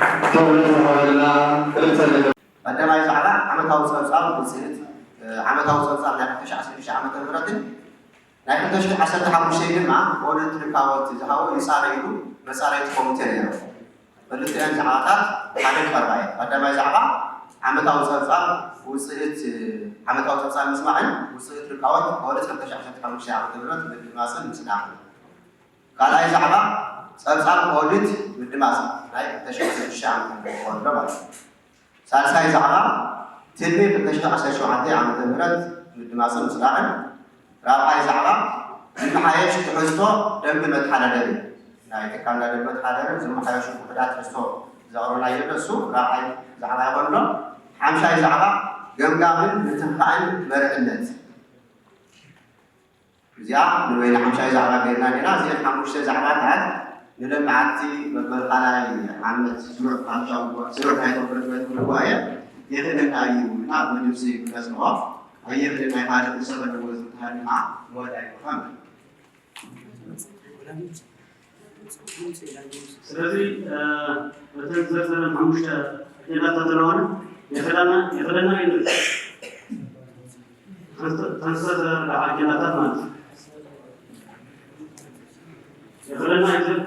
ክብረት ዝሃበልና ክልተ ነገር ቀዳማይ ዛዕባ ዓመታዊ ጸብጻብ ውፅኢት፣ ዓመታዊ ጸብጻብ ናይ ክልተ ሺሕ ዓሰርተ ሽዱሽተ ዓመተ ምህረትን ናይ ክልተ ሺሕ ዓሰርተ ሓሙሽተ ድማ ኦዲት ሪፖርት ዝሃቦ ይጻረ ኢሉ መጻረይቲ ኮሚቴ ነይሩ። ክልቲኤን ዛዕባታት ሓደ ቀረባ እየን። ቀዳማይ ዛዕባ ዓመታዊ ጸብጻብ ውፅኢት፣ ዓመታዊ ጸብጻብ ምስማዕን ውፅኢት ሪፖርት ኦዲት ክልተ ሺሕ ዓሰርተ ሓሙሽተ ዓመተ ምህረት ምድማፅን ምስዳዕን። ካልኣይ ዛዕባ ጸብጻብ ኦዲት ምድማፅ ናይ ክልተ ሺሕ ዓሰርተ ሽዱሽተ ዓመተ ምህረት ክኸውን ኣሎ ማለት እዩ። ሳልሳይ ዛዕባ ትልሚ ክልተ ሺሕ ዓሰርተ ሸውዓተ ዓመተ ምህረት ምድማፅን ምስዳዕን። ራብዓይ ዛዕባ ዝመሓየሽ ትሕዝቶ ደንቢ መተሓዳደሪ ናይ ትካልና ደንቢ መተሓዳደሪ ዝመሓየሹ ውሑዳት ትሕዝቶ ዘቕረብናዮ ኣሎ። እሱ ራብዓይ ዛዕባ ይኾን ኣሎ። ሓምሻይ ዛዕባ ገምጋምን ምትንኻእን መርሕነት። እዚኣ ንበይና ሓምሻይ ዛዕባ ገይርና ኔና። እዚአን ሓሙሽተ ዛዕባታት ንለማዓቲ መበል ካልኣይ ዓመት ስሩዕ ካልሻዊ ስሩዕ ናይ ኮንፈረንስ ጉባኤ የኽእለና እዩ እና ብድምፂ ክነጽድቖ ኣይኽእልን። ናይ ካልእ ንሰብ ኣለዎ ዝብሃል ድማ ወዳይ ምዃን። ስለዚ እተን ዝዘርዘረን ሓሙሽተ ኣጀንዳታት ዘለዋን የኽእለና የኽእለና እዩ ንብል። ተንሰ ተንሰ ተረዳ ኣጀንዳታት ማለት እዩ። የኽእለና እዩ ዝብል።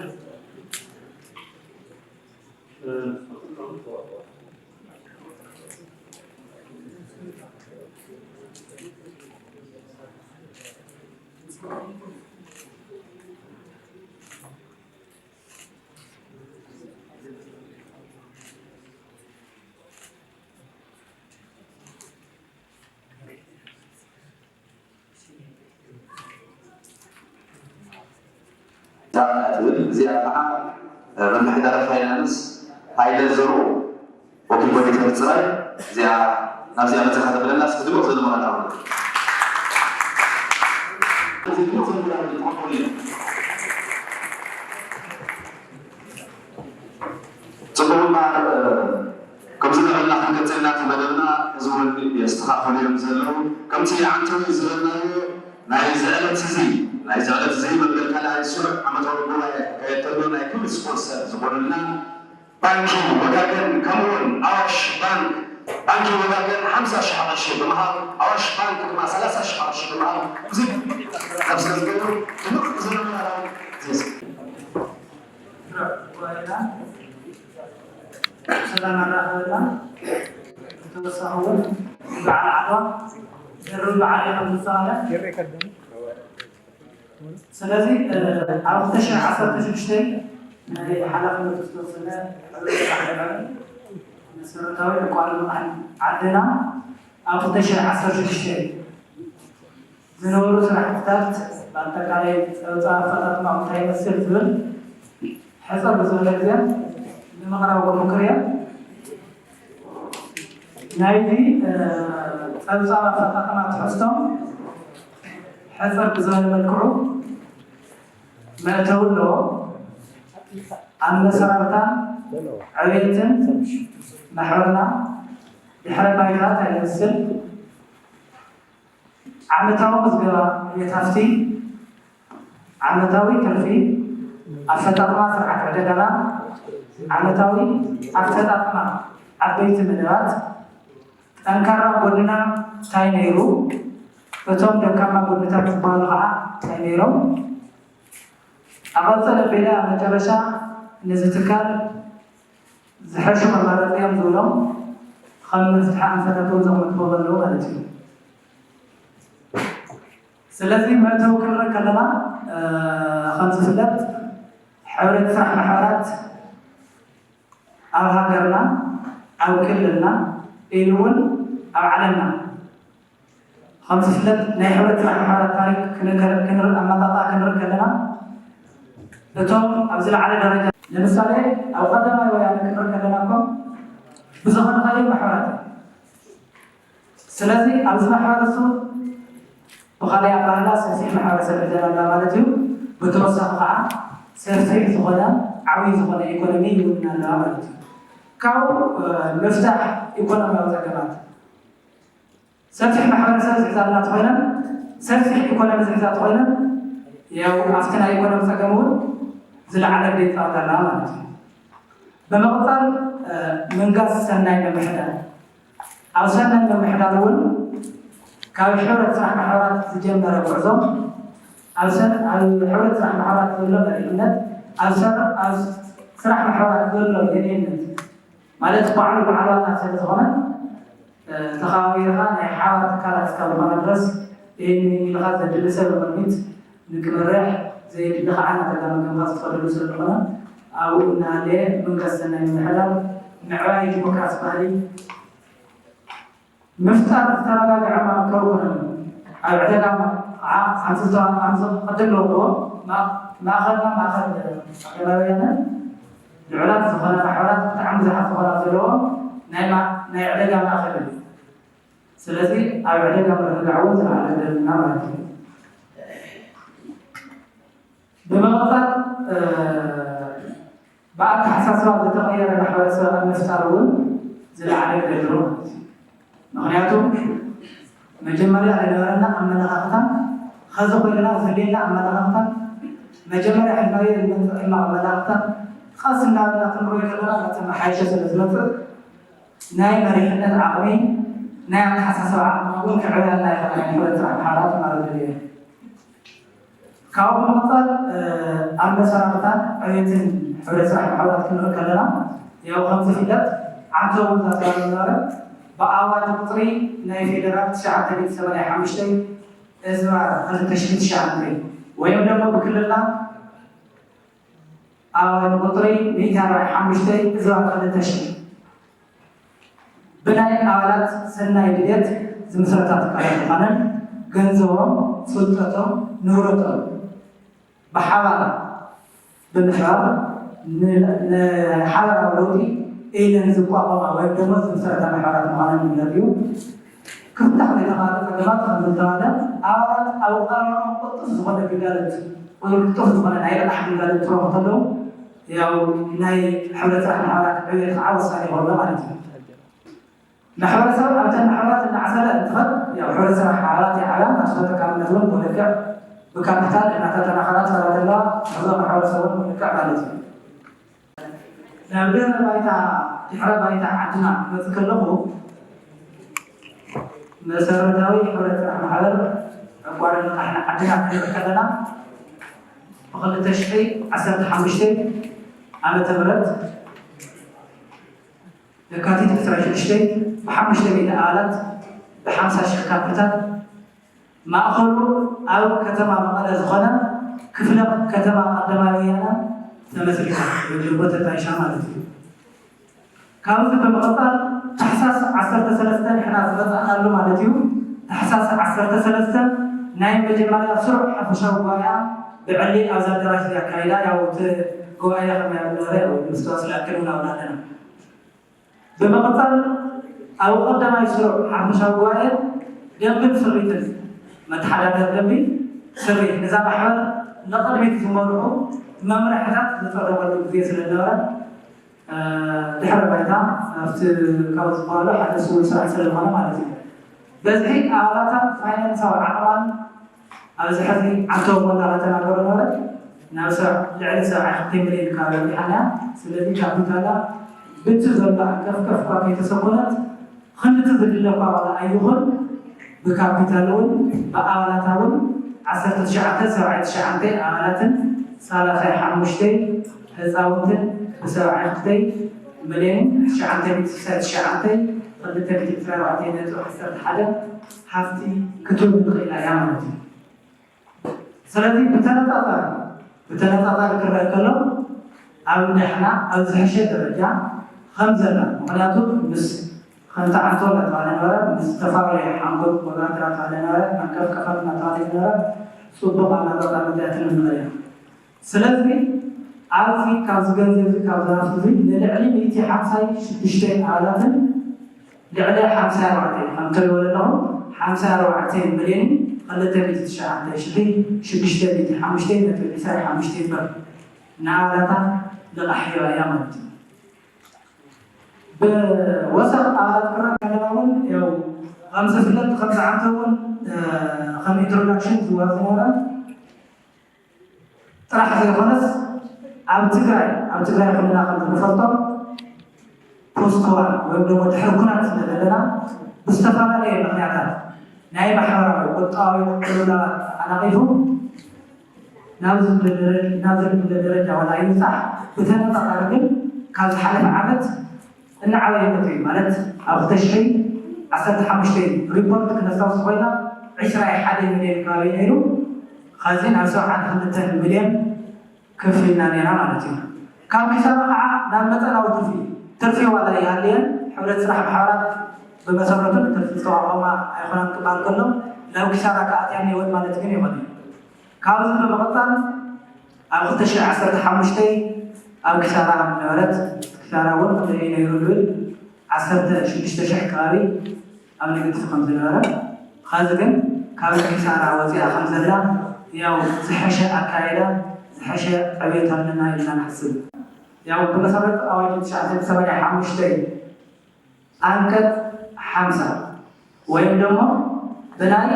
እዛ ትብል እዚኣ ከዓ መምሕዳሪ ፋይናንስ ሃይለ ዘርኡ ወኪል ኮሚቴ ምፅራይ እዚኣ ናብዚኣ መፅኻ ተብለና እስኪ ድምቕ ዝበለ ሞራል ኣውርድ። እዚ ድምቕ ዝበለ ሞራል ተሓኮል እዩ። ጽቡቕ እምበኣር፣ ከምዚ እናበልና ክንቅጽል ኢና እቲ መደብና። እዚ እውን የስተኻኽሉ እዮም ዘለዉ። ከምቲ ዓንተው ዝበልናዮ፣ ናይዚ ዕለት እዚ፣ ናይዚ ዕለት እዚ መበል ካልኣይ ስሩዕ ዓመታዊ ጉባኤ ክካየድ ከሎ ናይ ክብሪ ስፖንሰር ዝኾኑልና ባንኪ ወጋገን ከምኡውን ኣዋሽ ባንክ፣ ባንኪ ወጋገን ሓምሳ ሽሕ ቅርሺ ብምሃብ፣ ኣዋሽ ባንክ ድማ ሰላሳ ሽሕ ቅርሺ ብምሃብ፣ እዚ ካብ ስለ ዝገበሩ ድምቕ ዝበለ ሞራል ዘስ- ስራሕ ጉባኤና ብሰላም ኣራኸበና። ብተወሳኺ እውን በዓል ዓድዋ ደርቢ በዓል እዩ ከም ዝፀዋለ። ስለዚ ኣብ ክልተ ሽሕ ዓሰርተ ሽዱሽተ ናይ ሓላፍነቱ ዝተወሰነ ሕብረት ስራሕ መሰረታዊ ዕቋርን ልቓሕን ዓድና ኣብ ክልተ ሽሕ ዓሰርተ ሽዱሽተ ዝነበሩ ስራሕትታት ብኣጠቃላይ ጸብጻብ ኣፈጻጽማ እንታይ ይመስል ዝብል ሕጽር ብዝበለ ግዜ ንምቕራብ ክምክር እየ። ናይዚ ጸብጻብ ኣፈጻጽማ ትሕዝቶ ሕጽር ብዝበለ መልክዑ መእተዊ ኣለዎ። ኣመሰራርታ ዕብየትን ማሕበርና ድሕረ ባይታ እንታይ ይመስል? ዓመታዊ ምዝገባ ዕብየት ሃፍቲ፣ ዓመታዊ ትርፊ፣ ኣፈጻጽማ ስርዓት ዕደጋና፣ ዓመታዊ ኣፈጻጽማ ዓበይቲ መደባት፣ ጠንካራ ጎንና እንታይ ነይሩ፣ እቶም ደካማ ጎንታት ዝበሃሉ ከዓ እንታይ ነይሮም? ኣቐጽል ኣቢለ ኣብ መጨረሻ ነዚ ትካል ዝሐሹ መማረፂ እዮም ዝብሎም ከም መፍትሒ ኣንፈታት እውን ዘቕምጥዎ ዘለዉ ማለት እዩ። ስለዚ መእተዊ ክንርኢ ከለና ከም ዝፍለጥ ሕብረት ስራሕ ማሕበራት ኣብ ሃገርና ኣብ ክልልና ኢሉ እውን ኣብ ዓለምና ከም ዝፍለጥ ናይ ሕብረት ስራሕ ማሕበራት ታሪክ ክንርኢ ኣመጣጣ ክንርኢ ከለና እቶም ኣብ ዝለዓለ ደረጃ ንምሳሌ ኣብ ቀዳማይ ወያነ ክንርኢ ከለና እኮ ብዙኻት ካሊእ ማሕበራት እዮም። ስለዚ ኣብዚ ማሕበረሰብ ብኻሊእ ኣባህላ ሰፊሕ ማሕበረሰብ ሒዘን ኣላ ማለት እዩ። ብተወሳኺ ከዓ ሰፊሕ ዝኾነ ዓብዪ ዝኾነ ኢኮኖሚ ይውንን ኣለዋ ማለት እዩ። ካብኡ ምፍታሕ ኢኮኖሚያዊ ፀገማት ሰፊሕ ማሕበረሰብ ዝሕዛ እናተኾይነን ሰፊሕ ኢኮኖሚ ዝሕዛ ተኾይነን ያው ኣብቲ ናይ ኢኮኖሚ ፀገም እውን ዝለዓለ ግደ ይፃወት ኣለዋ ማለት እዩ። ብምቕፃል ምንጋስ ሰናይ ምምሕዳር። ኣብ ሰናይ ምምሕዳር እውን ካብ ሕብረት ስራሕ ማሕበራት ዝጀመረ ጉዕዞ ኣብ ሰ- ኣብ ሕብረት ስራሕ ማሕበራት ዘሎ መሪሕነት ኣብ ሰር- ኣብ ስራሕ ማሕበራት ዘሎ የድልነት ማለት ባዕሉ ባዕሉ ዋና ስለ ዝኾነ ተኸባቢርካ ናይ ሓባር ትካላት እስካብ ዝኾና ድረስ ይህን ኢልኻ ዘድሊ ሰብ ቅድሚት ንክመርሕ ዘየድሊ ከዓ እናተጋመገምካ ዝኸደሉ ስለ ዝኾነ ኣብኡ እናሃለየ መንቀሰ ናይ ምምሕዳር ምዕባይ ዲሞክራሲ ባህሊ ምፍጣር ዝተረጋግዐ ማእከል ኮነ ኣብ ዕደጋ ኣንስቶ ኣንስቶ ቅድም ለውዎ ማእኸልና ማእኸል ኣገባብያነ ልዑላት ዝኾነ ማሕበራት ብጣዕሚ ብዙሓት ዝኾና ዘለዎ ናይ ዕደጋ ማእኸል እዩ። ስለዚ ኣብ ዕደጋ ምርግጋዕ እውን ዝለዓለ ግደ ኣለና ማለት እዩ። ብምቕፃል ብኣተሓሳስባ ዝተቐየረ ማሕበረሰብ ኣብ ምፍጣር እውን ዝለዓለ ግደ ኣለዎ ማለት እዩ። ምክንያቱ መጀመርያ ዝነበረና ኣመለኻኽታ ኸዚ ኮይንና ዝህልየና ኣመለኻኽታ መጀመርያ ሕዝናዮ ዝመፅእ ሕማቕ ኣመለኻኽታ ቐስ እንዳበልና ክንሪኦ ከለና ናተመሓየሸ ስለ ዝመፅእ ናይ መሪሕነት ዓቕሚ ናይ ኣተሓሳስባ ዓቕሚ እውን ክዕብያልና ይኽእል ናይ ሕብረት ስራሕ ማሕበራት ማለት እዩ። ካብኡ ብምቕፃል ኣመሰራርታን ዕብየትን ሕብረት ስራሕ ማሕበራት ክንርኢ ከለና ያው ከም ዝፍለጥ ዓንተ እውን ዛተባለ ዝነበረ ብኣዋጅ ቁፅሪ ናይ ፌደራል ትሽዓተ ሚእቲ ሰማንያ ሓሙሽተ እዝባር ክልተ ሽሕን ትሽዓተ ወይም ደግሞ ብክልልና ኣዋጅ ቁፅሪ ሚእቲ ኣርባዕን ሓሙሽተን እዝባር ክልተ ሽሕ ብናይ ኣባላት ሰናይ ድሌት ዝምስረታ ትካላት ምዃነን ገንዘቦም፣ ፍልጠቶም፣ ንብረቶም ብሓባር ብምሕባር ንሓበራዊ ለውጢ ኢለን ዝቋቋማ ወይም ደሞ ዝምስረታ ማሕበራት ምዃነን ይፍለጥ እዩ። ክፍታሕ ዘይተኻእለ ፀገማት ከም ዝተባለ ኣባላት ኣብ ቀረባኦም ቅልጡፍ ዝኾነ ግልጋሎት ቅልጡፍ ዝኾነ ናይ ልቓሕ ግልጋሎት ክረኽቡ ከለዉ ያው ናይ ሕብረት ስራሕ ማሕበራት ዕብየት ከዓ ወሳኒ ይኸውን ማለት እዩ። ማሕበረሰብ ኣብተን ማሕበራት እናዓሰለ እንትኸድ ያው ሕብረት ስራሕ ማሕበራት ይዓብያ ናቱ ተጠቃምነት እውን ብልክዕ ብካፒታል እናተጠናኸራ ትኸዳ ዘለዋ ትሕዞ ማሕበረሰብ እውን ብልክዕ ማለት እዩ። ናብ ድሕረ ባይታ ድሕረ ባይታ ዓድና ክመፅእ ከለኹ መሰረታዊ ሕብረት ስራሕ ማሕበር ዕቋርን ልቓሕን ዓድና ክንርኢ ከለና ብክልተ ሽሕ ዓሰርተ ሓሙሽተ ዓመተ ምህረት ለካቲት ዕስራን ሽዱሽተን ብሓሙሽተ ሚእቲ ኣባላት ብሓምሳ ሽሕ ካፒታል ማእኸሉ ኣብ ከተማ መቐለ ዝኾነ ክፍለ ከተማ ቀዳማይ ወያነ ተመስሪታ ወይ ጀምቦ ተጣይሻ ማለት እዩ። ካብዚ ብምቕፃል ታሕሳስ ዓሰርተ ሰለስተ ንሕና ዝመፃእናሉ ማለት እዩ። ታሕሳስ ዓሰርተ ሰለስተ ናይ መጀመርያ ስሩዕ ሓፈሻዊ ጉባኤ ብዕሊ ኣብዚ ኣዳራሽ እዚ ኣካይዳ ያው እቲ ጉባኤ ከመይ ኣብ ነበረ ያው ምስትዋስ ዝኣክል እውን ኣብና ኣለና። ብምቕፃል ኣብ ቀዳማይ ስሩዕ ሓፈሻዊ ጉባኤ ደንብን ስሪትን መተሓዳደር ደንቢ ስሪት ነዛ ማሕበር ንቕድሚት ዝመርሑ መምርሕታት ዝፀደቐሉ ግዜ ስለ ዝነበረ ድሕረ ባይታ ኣብቲ ካብ ዝበሃሉ ሓደ ስዉር ስራሕ ስለ ዝኾነ ማለት እዩ። በዝሒ ኣባላታን ፋይናንሳዊ ዓቕማን ኣብዚ ሕዚ ዓንተቦ ሞላ ከተናገሮ ነበረ ናብ ልዕሊ ሰብዓይ ክልተ ሚልዮን ከባቢ በፂሓና እያ። ስለዚ ካፒታላ ብቲ ዘሎ ኣንቀፍቀፍ እኳ ከይተሰኮነት ክንድቲ ዝድለ እኳ ዋላ ኣይኹን ብካፒታል እውን ብኣባላታ እውን ዓሰርተ ትሽዓተ ሰብዓይ ትሽዓተ ኣባላትን ሰላሳይ ሓሙሽተ ህፃውንትን ብሰብዓይ ክልተ ሚልዮን ትሽዓተ ሚእቲ ስሳይ ትሽዓተ ክልተ ሚእቲ ዕስራን ኣርባዕተን ነጥቢ ዓሰርተ ሓደ ሃፍቲ ክትህብ ትኽእል እያ ማለት እዩ። ስለዚ ብተነፃፃሪ ብተነፃፃሪ ክረአ ከሎ ኣብ ንሕና ኣብ ዝሕሸ ደረጃ ከም ዘላ ምክንያቱ ምስ ከምቲ ዓንቶ እናተባለ ነበረ ምስ ዝተፈላለዩ ሓንጎል ወጋግራ ተባለ ነበረ መንቀፍቀፋት እናተባለ ነበረ ፅቡቅ ኣመጣጣ መፅያትን ንኽእል ኢና። ስለዚ ኣብዚ ካብዚ ገንዘብ እዚ ካብዚ ሃፍቲ እዚ ንልዕሊ ሚእቲ ሓምሳን ሽዱሽተን ኣባላትን ልዕሊ ሓምሳን ኣርባዕተን ከም ትሪእዎ ዘለኹም ሓምሳን ኣርባዕተን ሚልዮን ክልተ ሚእቲ ትሽዓተ ሽሕን ሽዱሽተ ሚእቲ ሓሙሽተን ነጥቢ ዕስራን ሓሙሽተን ብር ንኣባላታ ልቓሕ ሂባ እያ ማለት እዩ። ብወሰኽ ኣባላት ክረአ ከለና እውን ያው ከም ዝፍለጥ ከም ዝዓንተ እውን ከም ኢንትሮዳክሽን ዝወሃብ ዝነበረ ጥራሕ ዘይኮነስ ኣብ ትግራይ ኣብ ትግራይ ኩልና ከም እንፈልጦ ፖስት ዋር ወይም ደግሞ ድሕሪ ኩናት ስለ ዘለና ብዝተፈላለየ ምክንያታት ናይ ማሕበራዊ ቁጠባዊ ቅልውላዋት ተዓናቒፉ ናብ ዝብለ ደረጃ ዋላ ይብፃሕ ብተነፃፃሪ ግን ካብ ዝሓለፈ ዓመት እናዓበየ መፅኡ እዩ። ማለት ኣብ ክልተ ሽሕን ዓሰርተ ሓሙሽተን ሪፖርት ክነስታውስ ኮይና ዕስራ ሓደ ሚልዮን ከባቢ ነይሩ። ኸዚ ናብ ሰብዓን ክልተን ሚልዮን ከፍ ኢልና ኔና ማለት እዩ። ካብ ኪሳራ ከዓ ናብ መጠናዊ ትርፊ ትርፊ ዋላ ይሃልየን ሕብረት ስራሕ ማሕበራት ብመሰረቱ ንትርፊ ዝተቋቋማ ኣይኮናን ክበሃል ከሎ ናብ ኪሳራ ከኣትያ እኒወን ማለት ግን ይኾን እዩ። ካብዚ ብምቕፃል ኣብ ክልተ ሽሕ ዓሰርተ ሓሙሽተ ኣብ ኪሳራ ከም ዝነበረት ኪሳራ እውን ክንደይ ነይሩ ዝብል ዓሰርተ ሽዱሽተ ሽሕ ከባቢ ኣብ ንግዲ ከም ዝነበረ ኸዚ ግን ካብ ኪሳራ ወፂኣ ከም ዘላ ያው ዝሐሸ ኣካየዳ ዝሐሸ ዕብየት ኣለና ኢልና ንሓስብ። ያው ብመሰረት ኣዋጅ ትሽዓተ ሰማንያ ሓሙሽተ ኣንቀፅ ሓምሳ ወይም ደሞ ብናይ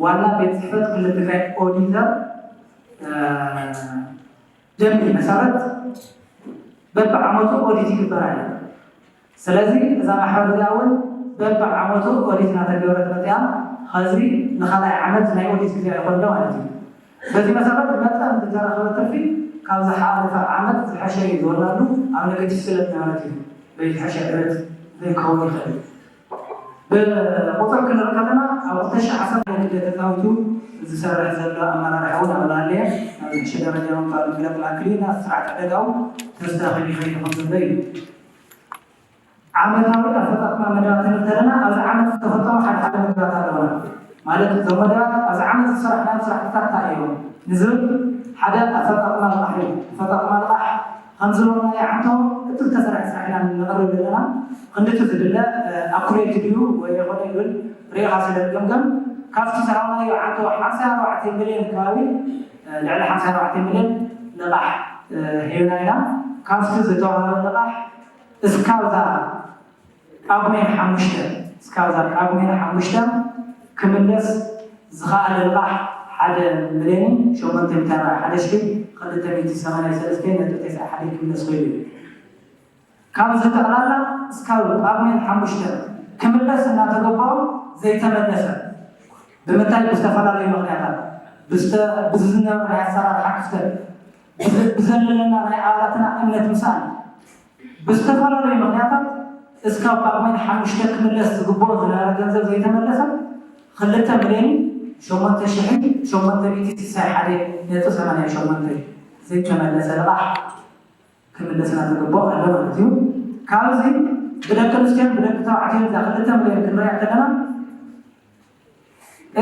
ዋና ቤት ፅሕፈት ክልል ትግራይ ኦዲተር ደንቢ መሰረት በብዓመቱ ኦዲት ይግበራ እያ። ስለዚ እዛ ማሕበር እዚኣ እውን በብዓመቱ ኦዲት እናተገበረት መፅያ ኸዚ ንኻልኣይ ዓመት ናይ ኦዲት ግዜ ኣይኮንዶ ማለት እዩ። በዚ መሰረት መጠን ዝተረኸበ ትርፊ ካብ ዝሓለፈ ዓመት ዝሐሸ እዩ ዝበልናሉ ኣብ ንግዲ ስለ ዝነበረት እዩ በይዝሐሸ ዕለት ዘይከውን ይኽእል እዩ። ብቁፅር ክንርኢ ከለና ኣብ ክልተ ሽሕ ዓሰርተ ግደ ተፃዊቱ ዝሰርሕ ዘሎ ኣመራርሓ እውን ኣብ ላዕሊ ናብ ዝሕሸ ደረጃ ምምፃእ ንምግላፅ ዝኣክል እዩ ናብ ስርዓት ዕደጋኡ ተስተኻኺሉ ይኸይድ ከም ዘሎ እዩ። ዓመታዊ ኣፈፃፅማ መደባት ክንርኢ ከለና ኣብዚ ዓመት ዝተፈፀሙ ሓደ ሓደ መደባት ኣለውና። ማለት እዞም መደባት ኣብዚ ዓመት ዝሰራሕናዮም ስራሕትታት እንታይ እዮም ንዝብል ሓደ ኣፈፃፅማ ልቓሕ እዩ። ኣፈፃፅማ ልቓሕ ከም ዝበልናዮ ዓንቶ እቲ ዝተሰርሐ ስራሕ ኢና ነቕርብ ዘለና። ክንድቲ ዝድለ ኣኩሬት ድዩ ወይ የኾነ ይብል ርኢኻ ስለ ዝገምገም ካብቲ ዝሃብናዮ ዓንቶ ሓምሳ ኣርባዕተ ሚልዮን ከባቢ ልዕሊ ሓምሳ ኣርባዕተ ሚልዮን ልቓሕ ሂብና ኢና። ካብቲ ዝተዋሃበ ልቓሕ እስካብ እዛ ጳጉሜን ሓሙሽተ እስካብ እዛ ጳጉሜን ሓሙሽተ ክምለስ ዝኸኣለ ልቓሕ ሓደ ሚልዮን ሸሞንተ ሚእቲ ኣርባዓ ሓደ ሽሕ ክልተ ሚእቲ ሰማንያ ሰለስተ ነጥቢ ተስዓ ሓደ ክምለስ ኽኢሉ እዩ። ካብ ዝጠቕላላ እስካብ ጳጉሜን ሓሙሽተ ክምለስ እናተገበኦ ዘይተመለሰ ብምንታይ ብዝተፈላለዩ ምኽንያታት ብዝተ- ብዝነበረ ናይ ኣሰራርሓ ክፍተት ብዘ- ብዘለለና ናይ ኣባላትና እምነት ምሳል ብዝተፈላለዩ ምኽንያታት እስካብ ጳጉሜን ሓሙሽተ ክምለስ ዝግብኦ ዝነበረ ገንዘብ ዘይተመለሰ ክልተ ሚልዮን ሸሞንተ ሽሕን ሸሞንተ ሚእቲ ስሳይ ሓደ ነጥቢ ሰማንያ ሸሞንተ ዘይተመለሰ ልቓሕ ክምለስ እናተገበኦ ኣሎ ማለት እዩ። ካብዚ ብደቂ ኣንስትዮን ብደቂ ተባዕትዮን እዛ ክልተ ሚልዮን ክንሪኣ ከለና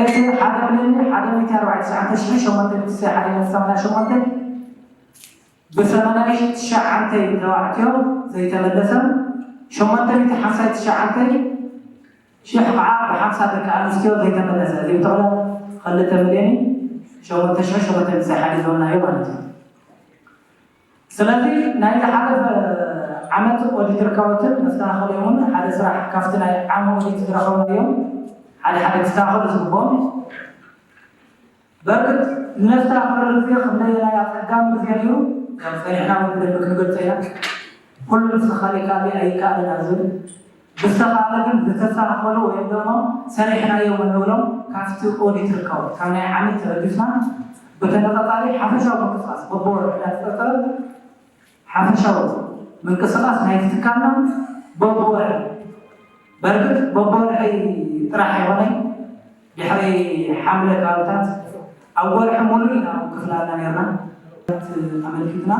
እቲ ሓደ ሚልዮን ሓደ ሚእቲ ኣርባዕተ ትሽዓተ ሽሕ ሸሞንተ ሚእቲ ስሳይ ሓደ ነጥቢ ሰማንያ ሸሞንተ ብሰማንያ ትሽዓተ ተባዕትዮ ዘይተመለሰ ሸሞንተ ሚእቲ ሓምሳ ትሽዓተ ሽሕ ከዓ ብሓምሳ ደቂ ኣንስትዮ ዘይተመለሰ እዚ ብጥቕላል ክልተ ሚልዮን ሸሞንተ ሽሕ ሸሞንተ ሚእቲ ሓደ ዝበልናዮ ማለት እዩ። ስለዚ ናይ ዝሓለፈ ዓመት ኦዲት ርካቦትን መስተኻኸሊኦምን ሓደ ስራሕ ካብቲ ናይ ዓሚ ኦዲት ዝረኸብናዮም ሓደ ሓደ ክስተኻኸሉ ዝግብኦም በርግጥ ነፍታ ክብሪ ግዜ ክንደየናይ ኣፀጋሚ ግዜ ነይሩ ከም ፀኒሕና እውን ብደንቢ ክንገልፀ ኢና። ኩሉ ምስተኻሊካሊ ኣይከኣልን ኣብ ዝብል ብዝተኻለ ግን ዝተሳኸሉ ወይም ደግሞ ሰሪሕናዮም እንብሎም ካብቲ ኦዲት ርከቡ ካብ ናይ ዓመት ተበጊስና ብተነፃፃሪ ሓፈሻዊ ምንቅስቃስ በብወርሒ እናተፀርፀረ ሓፈሻዊ ምንቅስቃስ ናይቲ ትካልና በብወርሒ በርግጥ በብወርሒ ጥራሕ ኣይኮነይ ድሕሪ ሓምለ ከባብታት ኣብ ወርሒ ሙሉእ ኢና ክፍላና ነርና ኣመልኪትና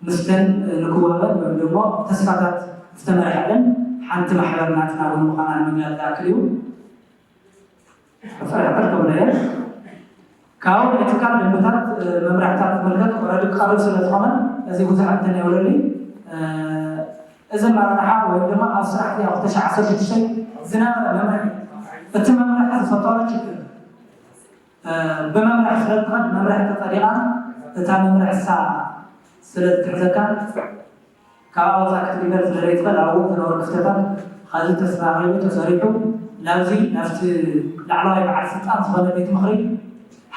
ምስተን ንክወበን ወይም ደግሞ ተስፋታት ዝተመርሐለን ሓንቲ ማሕበር ናትና እውን ምዃና ንምግላፅ ዝኣክል እዩ። ሕፅር ሕፅር ክብለ እየ ካብ ናይ ትካል ደንብታት መምርሕታት ዝምልከት ወረዲ ክቐርብ ስለ ዝኾነ እዚ ብዙሕ እንትን የብለሉ እዚ መራርሓ ወይ ድማ ኣብ ስራሕ ኣብ ክልተ ሽሕ ዓሰርተ ሽዱሽተ ዝነበረ መምርሒ እቲ መምርሒ ዝፈጠሮ ችግር ብመምርሒ ስለ ዝኸድ መምርሒ ተፀዲቓ እታ መምርሒ እሳ ስለ ዝትሕዘካ ካብ ኣውፃ ክትግበር ስለ ዘይትኽእል ኣብኡ ዝነበሩ ክፍተታት ኸዚ ተስተኻኺሉ ተሰሪሑ ናብዚ ናብቲ ላዕለዋይ በዓል ስልጣን ዝኾነ ቤት ምኽሪ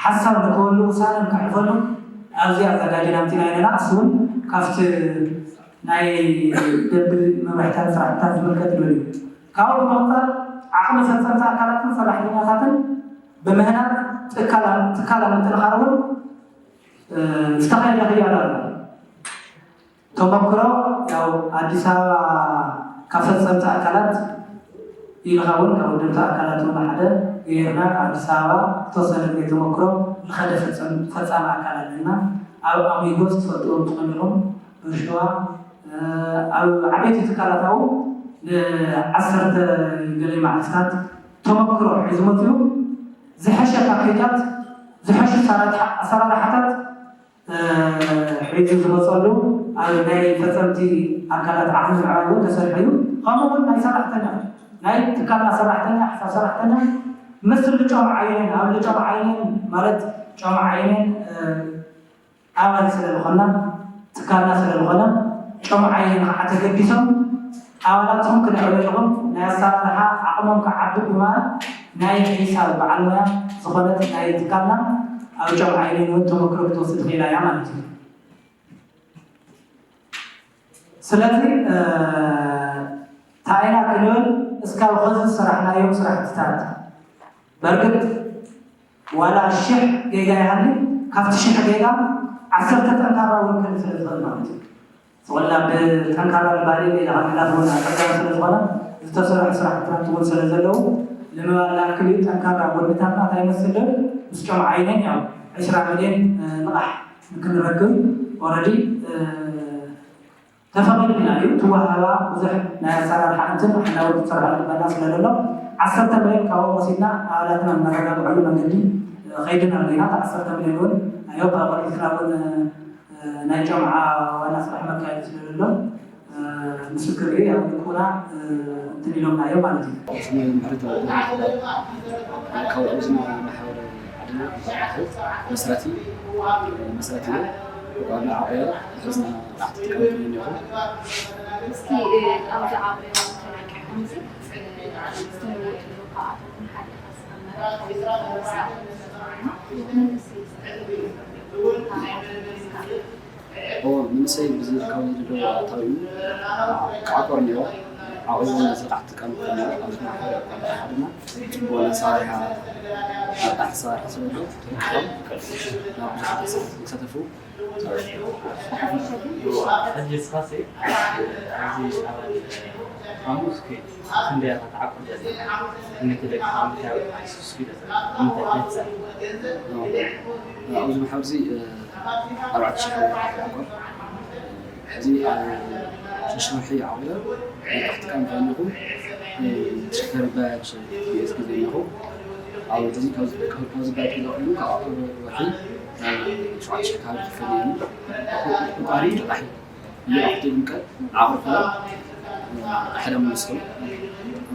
ሓሳብ ንክህሉ ውሳነ ንከሕልፈሉ ኣብዚ ኣዘጋጅና ኣምፂና ኢና ንኣስ እውን ካብቲ ናይ ደንቢ መምርሕታት ስራሕትታት ዝምልከት እዩ። ካብኡ ብምቕፃል ዓቕሚ ፈፀምቲ ኣካላትን ሰራሕተኛታትን ብምህናፅ ትካላ ትካላ ምጥንኻር እውን ዝተኻየደ ክያዶ ኣሎ። ተመክሮ ያው ኣዲስ ኣበባ ካብ ፈፀምቲ ኣካላት ኢልኻ እውን ካብ ወደምቲ ኣካላት እውን ሓደ ገይርና ኣዲስ ኣበባ ዝተወሰነ ግዜ ተመክሮ ዝኸደ ፈፀም- ፈፃሚ ኣካል ኣለና። ኣብ ኣሚጎ ዝትፈልጥዎም ትኾን ኢኹም ብርሽዋ ኣብ ዓበይቲ ትካላት ኣብኡ ንዓሰርተ ገለ መዓልትታት ተመክሮ ሒዙ መፅኡ ዝሐሸ ፓኬጃት ዝሐሹ ኣሰራርሓታት ሒዙ ዝመፀሉ ኣብ ናይ ፈፀምቲ ኣካላት ዓቕሚ ምዕባይ እውን ተሰርሑ እዩ። ከምኡ እውን ናይ ሰራሕተኛ ናይ ትካልና ሰራሕተኛ ሓሳብ ሰራሕተኛ ምስ ልጮም ዓይነን ኣብ ልጮም ዓይነን ማለት ጮም ዓይነን ኣባል ስለ ዝኾና ትካልና ስለ ዝኾነ ጮም ዓይነን ከዓ ተገዲሶም ኣባላትኩም ክነዕብየልኹም ናይ ኣሰራርሓ ዓቕሞም ክዓቢ ብምባል ናይ ሒሳብ በዓል ሞያ ዝኾነት ናይ ትካልና ኣብ ጨም ዓይኒ እውን ተመክሮ ክትወስድ ኽኢላ እያ ማለት እዩ። ስለዚ እንታይ ኢና ክንብል እስካብ ኸዚ ዝሰራሕናዮም ስራሕትታት በርግጥ ዋላ ሽሕ ጌጋ ይሃሊ ካብቲ ሽሕ ጌጋ ዓሰርተ ጠንካራ እውን ክህሉ ስለ ዝኽእል ማለት እዩ። ዝኾና ብጠንካራ ልባሪ ሌላ ካብ ሕላፍ እውን ኣፀጋሚ ስለ ዝኾነ ዝተሰርሑ ስራሕትታት እውን ስለ ዘለዉ ንምባል ዝኣክል እዩ። ጠንካራ ጎድንታትና እንታይ ይመስል ዶ ምስ ጨም ዓይነን ያው ዕስራ ሚልዮን ልቓሕ ንክንረክብ ኦረዲ ተፈቒድና እዩ። ትወሃባ ብዙሕ ናይ ኣሰራርሓ እንትን ሕላዊ ክትሰርሓ ልበና ስለ ዘሎ ዓሰርተ ሚልዮን ካብኡ ወሲድና ኣባላትና እናረጋግዐሉ መንገዲ ኸይድና ኣለና። ዓሰርተ ሚልዮን እውን ኣዮ ኣብ ቅድሚትና እውን ናይ ጨምዓ ዋና ስራሕ መካየዲ ስለዘሎ ምስክር እዩ። ያው ልኩና እንትን ኢሎምና እዮም ማለት እዩ። ስነ ምሕረት ካብ ኣብዝና ማሕበር ዓድና መስራቲ መስራቲ ዋና ዓበያ ሕዝና ጣዕቲ ትቀምጡ እኒኹም። እስኪ ኣብዚ ዓበያ ተለቂኹም ዝተለወጡ ካብኣቶም ሓደ መንእሰይ መንእሰይ ብዝርካቡ ዝደለዎ ኣታዊኡ ክዓቆር ነይሩ። ዓቂቦም ነዚ ቃሕ ትጥቀም ከለዉ ኣብዚ ማሕበር ኣቋም ሓድና ጽቡቕ ኣሰራርሓ ኣብ ኣሰራርሓ ስለ ዘለዉ ተረኪቦም ናብ ብዙሓት ኣሳተፉ። ሕጂ ንስኻሲ ኣብዚ ኣብ ሓሙስ ከይዱ ክንደይ ኢኻ ትዓቁር ዘለኻ? ክንደይ ተለቂኻ? እንታይ ኢኻ ትስስኪ ዘለኻ? እንታይ ትሰርሕ? ኣብዚ ማሕበር እዚ ኣርባዕተ ሽሕ ዓቆር ሕዚ ኣብ ሽዱሽተ ወርሒ ዓቂረ። መብዛሕትኡ ከም ዘለኹ ተሽከርካሪ ባጃጅ ቢኤስ ግዜ ኣለኹ። ኣብ እዚ ካብ ካብ ባጃጅ ገዛ ኩሉ ካብ ዓቆር ወርሒ ናብ ሸውዓተ ሽሕ ከባቢ ክፈል እዩ። ቆጣሪ ጥራሕ እዩ። ይኣኽል ይምቀል ዓቕርኩ ሕደ መንግስቶም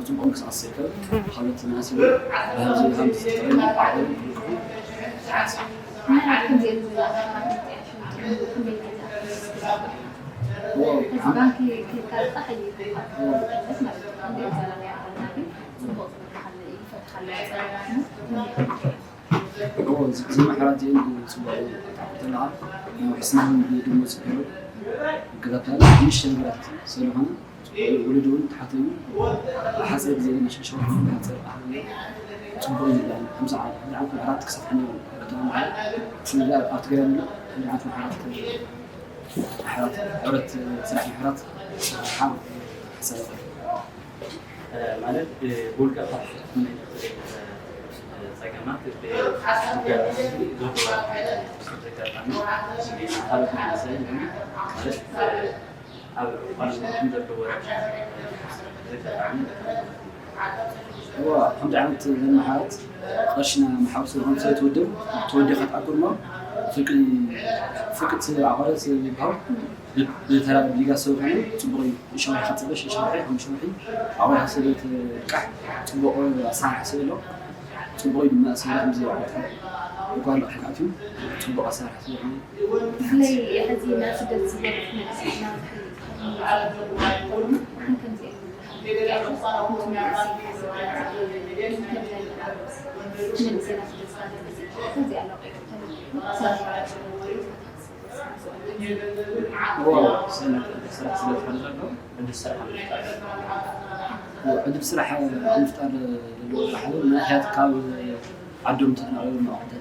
ጽቡቕ ምንቅስቃስ ይርከብ። ካልኦት ናሲ ብሃብዚ ብሃብዚ ዝተጠቐሙ ዓቕርኩ ናይ ዓድኩም ዜን ዝዛረብ መግለጺ ሽምጥሩ ክንደይ ገዛ ሕዚ ባንኪ ኬድካ ጥራሕ እዩ ማለት እዩ። ክንደይ ገዛ ናይ ዓድና ግን ጽቡቕ ዝበሃል ይፈትሓሉ ጸረባትና። እዚ መሓራት እዚአን ጽቡቕ እዩ። ተለዓ ናይ ውሕስና እውን ብድሞ ጽቡቕ ይከታተል። ሓሙሽተ ነገራት ስለሆነ ጽቡቕ እዩ። ውሉድ እውን ተሓተዩ ሓፂር ግዜ ነሽንሸው ሓፂር ኣህል ጽቡቕ እዩ። ሓምሳ ዓመት ሓምሳ ዓመት መሓራት ክሰፍሐ ነይሩ። ከተማ መሓራት ስለ ኣብ ትግራይ ንሎ ሓምሳ ዓመት መሓራት መሓራት ሕብረት ስራሕ መሓራት ሓሳብ ማለት ብውልቀ ኻሽ ጸገማት ብውጋር ዘጋጣሚ ካልኦት መንእሰይ ማለት ኣብ ቋንቋ ከም ዘለዎ ዘጋጣሚ እዋ ከምዚ ዓይነት መሓረት ቐርሽና መሓውስ ዝኾን ስለ ትውድብ ተወዲኻ ትኣክል እሞ ፍርቂ ፍርቂ ስለ ኣቐረ ስለ ዝበሃል ብተራ ዲጋ ሰብ ኮይኑ ጽቡቕ እዩ። ሸውሒ ከጽበሽ ሸውሒ ከም ሸውሒ ኣወራ ስለ ትቃሕ ጽቡቕ ኣሰራርሓ ስለ ኣሎ ጽቡቕ እዩ። ድማ ስለ ከምዚ ኣወታ እኳ ልቕሕ ኣትዩ ጽቡቕ ኣሰራርሓ ስለ ዝኾነ ብፍላይ ሕዚ ናብ ስደት ዝበሉ መንእሰያት እናበዝሑ ይኸውን። ከምዚ ዋው፣ ስነ-ጥበብ ስራሕ ስለ ዝኾነ ዘሎ ዕድል ስራሕ ኣብ ምፍጣር፣ ዕድል ስራሕ ኣብ ምፍጣር ዘለዎ ጥራሕ እውን መንእሰያት ካብ ዓዶም ተፈናቒሎም ናብ ዓዲ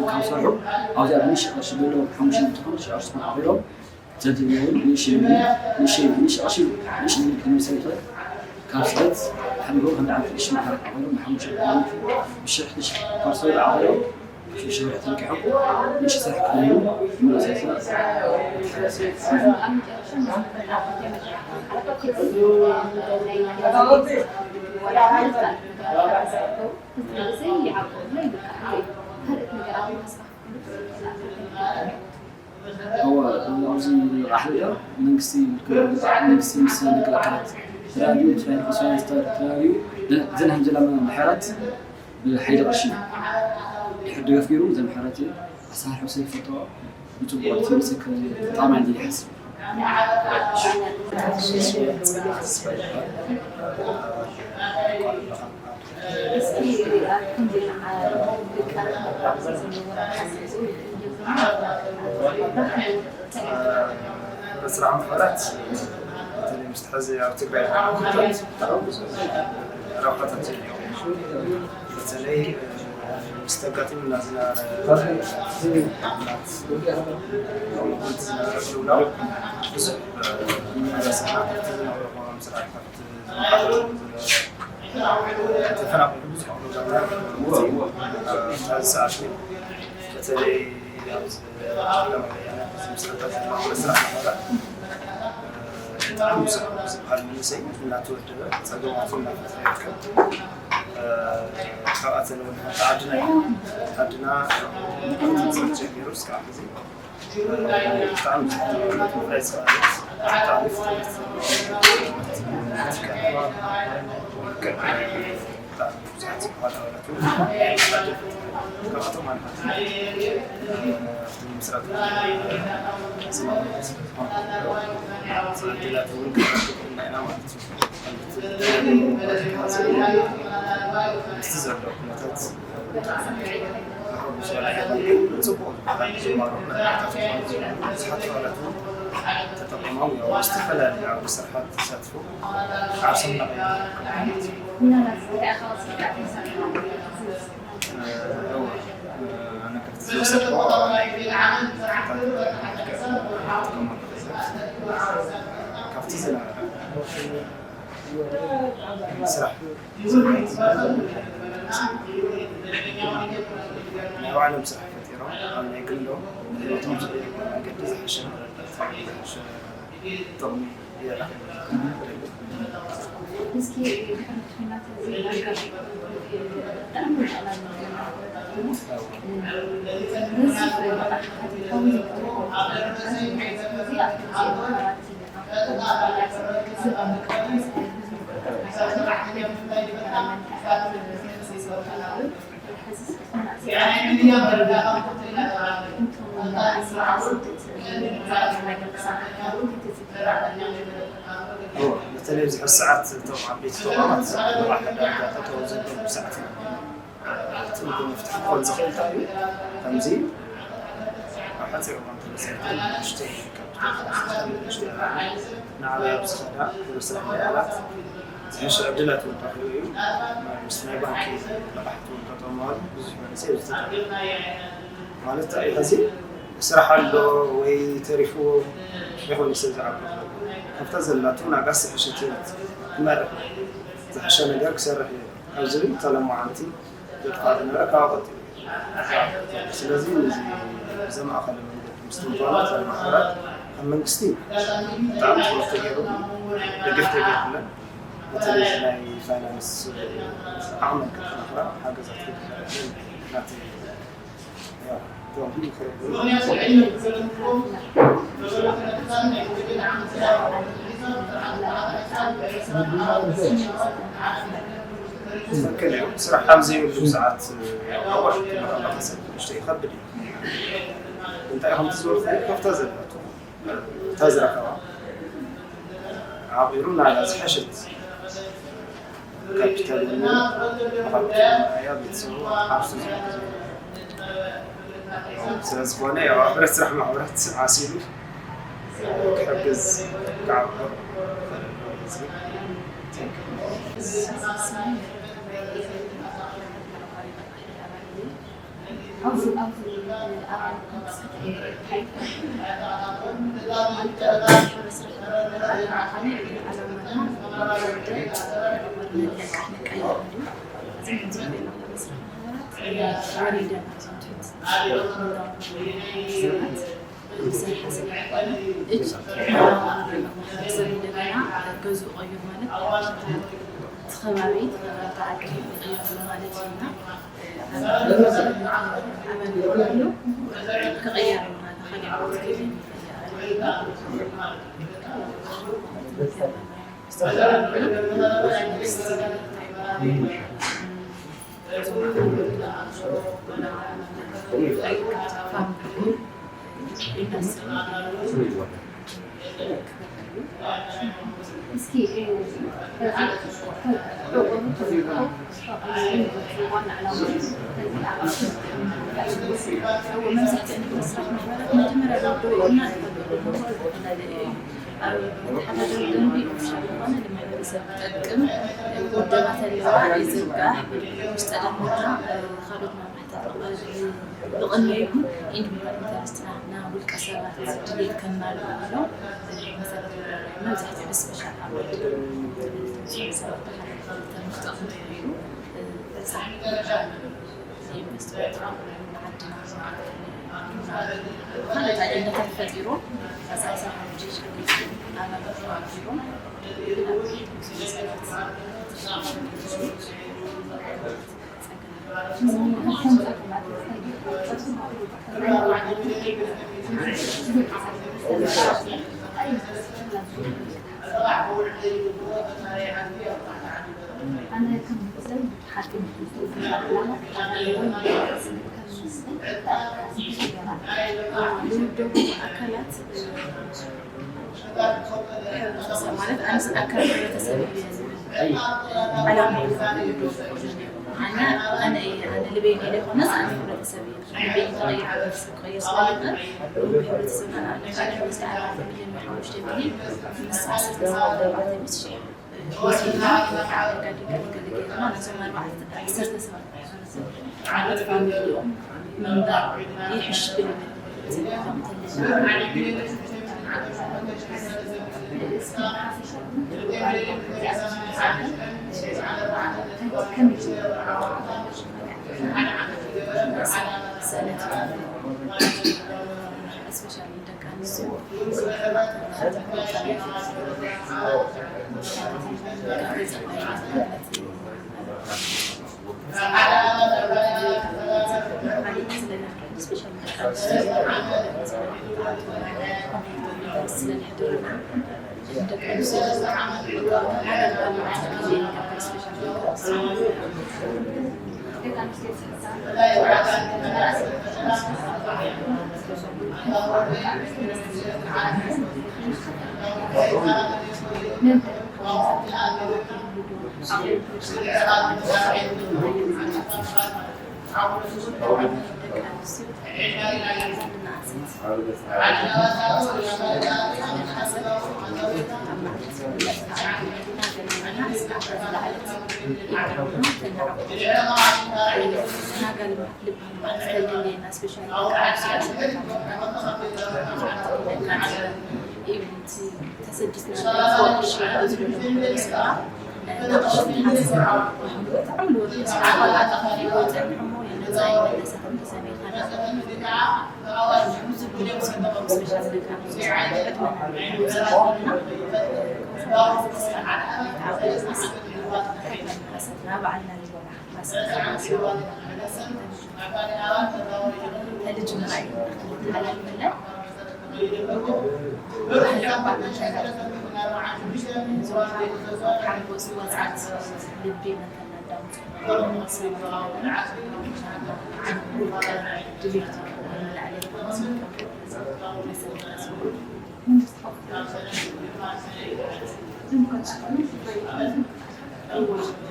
ካብ ዝሰርሑ ኣብዚኣ ብንእሽተይ ቅርሺ ዘለዎም ሓሙሽተ መቶ ዝኾኑ ሽዑ ዝኾኑ ኣኺሎም ዘድልይዎም ንእሽተይ ንእሽተይ ንእሽተይ ቅርሺ ንእሽተይ ንግዲ ንምስራሕ ይኽእል። ካብ ስደት ሓሊፎም ከም ዓዲ ቅርሺ ማሕበር ኣኺሎም ብሓሙሽተ ብሽሕ ንሽሕ ኳርሶ ኣኺሎም ሽርሒ ተንኪሖም ንእሽተይ ስራሕ ክኾኑ ይመለሰልና። እወ፣ ኣብዚ ረብሓ ኣሎ። መንግስቲ መንግስቲ ምስ ውልቀ ኣካላት ተላልዩ፣ ምስ ፋይናንስ ተላልዩ፣ ዘን ሃምዘላ ምሕረት ብሓይሊ ቅርሺ ድሕር ደገፍ ገይሩ ዘን ምሕረት ኣሰራርሑ ስለ ዝፈልጦ ብፅቡቅ እቲ ምስክ ተጣማኝ ኢለ ይሓስብ። እስኪ ኣብ ከምዚ ንዓ ደቂ ኣንስትዮ ኣብዚ ዘለዎ ሓሳብ እዚ እንታይ እዩ? ስራሕ ማሕበራት በተለይ ምስቲ ሕዚ ኣብ ትግራይ ኩነታት ብጣዕሚ ብዙሕ ረብሓታት እዮም። በተለይ ምስቲ ኣጋጢሙና ዝነበረ ኩናት ዝነበረ ቅልውላው ብዙሕ ማሕበረሰብና ካብቲ ዝነበረ ስራሕ ተፈናቒሉ ብዙሕ ኣብዚ ሰዓት በተለይ ኣብዚ ቀዳማይ ወያነ ምስረታ ዘሎ ስራሕ ማሕበራት ብጣዕሚ ብዙሕ ዝበሃል መንእሰይ እናተወደበ ፀገማቱ እናፈጠረ ይርከብ። ካብኣተን እውን ሓንቲ ዓድና እዩ። ዓድና ንክትፅል ጀሚሩ እስካብ ሕዚ ብጣዕሚ ብፍላይ ዝኸኣለት ብጣዕሚ ፍጥነት ብጣዕሚ ብዙሓት ዝበሃሉ ኣባላት እውን ካብኣቶም ኣንሓቲ ምስራት ዝማዕበለ ስለዝኾነ ዕድላት እውን ክንረክብ ኢና ማለት እዩ። ምስቲ ዘሎ ኩነታት ተጠቂሞም ዝተፈላለዩ ስራሓት ተሳትፎ ዓርሶም ናበይ ኣነ ካብቲ ዝወሰድኩ ካብቲ ዝነበረ ስራሕ ናይ ባዕሎም ስራሕ ፈጢሮም ኣብ ናይ ግሎም ብሂወቶም ዝደልይዎ መንገዲ ዝሐሸ መረዳእታ ዝሐሸ ጥቕሚ የረኽብ። እስኪ ድሕሪ እቲ ኲናት እዚ ኣጋጢሙ ብጣዕሚ ጠላብ ነይሩ። ነዚ በተለይ ኣብዚ ሕዚ ሰዓት እቶም ዓበይቲ ተቋማት ንባሕዳር ዳታ ተወዘሎም ሰዓት እቲ እኮ መፍትሒ ክኾን ዝኽእል እንታይ እዩ? ከምዚ ኣብ ሓፂር እዋን ተመሲርካ ንእሽተይ ካፒታል ንእሽተይ ንዓበይ ኣብ ዝኸዳ ግብረ ስራሕ ምዕባላት ዝሕሸ ዕድላት እውን ረኺቡ እዩ። ምስ ናይ ባንኪ ልቓሕቲ እውን ተጠማሩ ብዙሕ መንእሰይ እዩ ዝተጠቀመ። ማለት እንታይ እዩ? ሕዚ ስራሕ ኣሎ ወይ ተሪፍዎ ይኹን ሰብ ዝዓቢ ካብታ ዘላቱ ናጋስ ዝሕሸት ህይወት ክመርሕ ዝሕሸ ነገር ክሰርሕ እዩ ካብ ዝብል ተለማዓንቲ ዘጥፋእ ዝነበረ ካብኣ ቀፂሉ እዩ። ስለዚ ነዚ ብዘማእኸለ መንገዲ ምስትንተኑ እተን ማሕበራት ካብ መንግስቲ ብጣዕሚ ትኹረት ተገይሩ ደገፍ ተገይሩለን በተለይ ናይ ፋይናንስ ዓቕመን ክጠናኽራ ሓገዛት ክግበረለን ናተይ ትኽክል እዩ። ስራሕ ኣብ ዘይብሉ ሰዓት ኣዋሽ ትመኸለኸ ሰብ ንእሽቶ ይኸብድ እዩ። እንታይ ከምቲ ዝበልኩ ከፍታ ዘለቱ እታ ዝረኸባ ዓቂሩ ናላ ዝሐሸት ካፒታል እውን ንሃብቱ ንዓያ ቤተሰቡ ዓርሱ ዝሕግዝ ስለ ዝኾነ ያው ኣብ ሕብረት ስራሕ ማሕበራት ዓሲሉ ክሕግዝ ክዓብር ገዝኡ ቀይሩ ማለት እቲ ከባቢ ተቐይሩ ማለት እዩ። ክቕየር ማለት እስኪ መብዛሕትኡ ስራሕ ማሕበራት መጀመርያ ዶ ኢና ኣብ መተሓዳደሪ ደንቢ ኦፊሻል ዝኾነ ንማሕበረሰብ ዝጠቅም ውደባት ኣለዋ ይዝርጋሕ ውስጠ ደንብና ካልኦት ብቐንዱ ኢንዲቪድዋል ኢንተረስትና ናብ ውልቀ ሰባት ድሌት ከናልቦ ኢሎም መሰረት መብዛሕትኡ ብስፔሻል ኣዋርድ ሰባት ተሓላልፎም ተምክጠቕሙ እዩ። በብፃዕ ኢንቨስትመንት ዓድና ካልኦት ኣጀንዳታት ፈጢሮም ኣሳሳ ሓሙሽተ ሸገር ኣባላት ተዋፊሮም ዝውደቡ ኣካላት ማለት ኣነስ ኣካል ሕብረተሰብ እየ ዝብል ዕላማ እዩ። ኣነ ኣነ እየ ኣነ ልበይ ኢለ ይኮነስ ኣነ ሕብረተሰብ እየ ልበይ ተቐይረ ሕብረተሰብ ክቕይር ስለዝኽእል ብህብረተሰብና ንኣብነት ሓደ መንግስቲ ኣርባዕተ ሚልዮን ሓሙሽተ ሚልዮን ምስ ዓሰርተ ሰባት ኣርባዕተ ሚእቲ ሺሕ ወሲድና ወርቂ ዓደጋ ዲጋ ገለ ገይርና ነዞም ኣርባዕተ ዓሰርተ ሰባት ዓመት ፋሚሊኦም ምንባር ይሕሽ ብል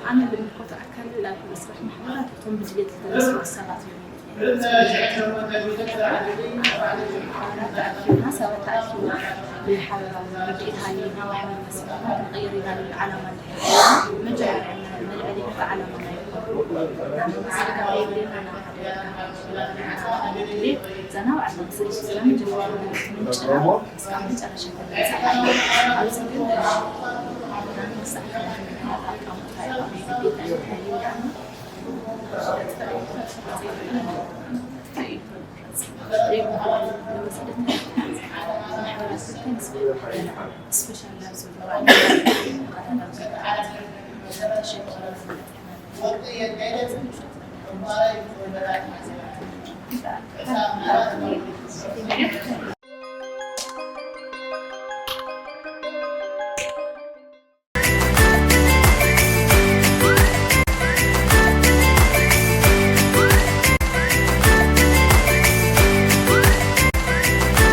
ኣነ ልምልከቶ ኣካል ላብ መስራሕ ማሕበራት እቶም ብድሌት ዝተነስኡ ሰባት እዮም። ተኣኪብና፣ ሰባት ተኣኪብና፣ ናይ ሓበራዊ ርድኢት ሃልዩና፣ ማሕበር መስሪትና ክንቕይር ኢና ዝብል ዓላማ እንድሕር ሃልዩና፣ መጀመርያ መልዕሊ እቲ ዓላማ ናይ ኮር ናብ መስሪትና የድልየና፣ ናብ ሓደ እዛ ናብዓልና ስለ መጀመርያ ምንጭና እስካብ መጨረሻ ተበጻሕና። ኣብዚ ግን ናይ መሳርሒ ኣቃውምታ እዩ፣ ናይ ግዴታ እዩ።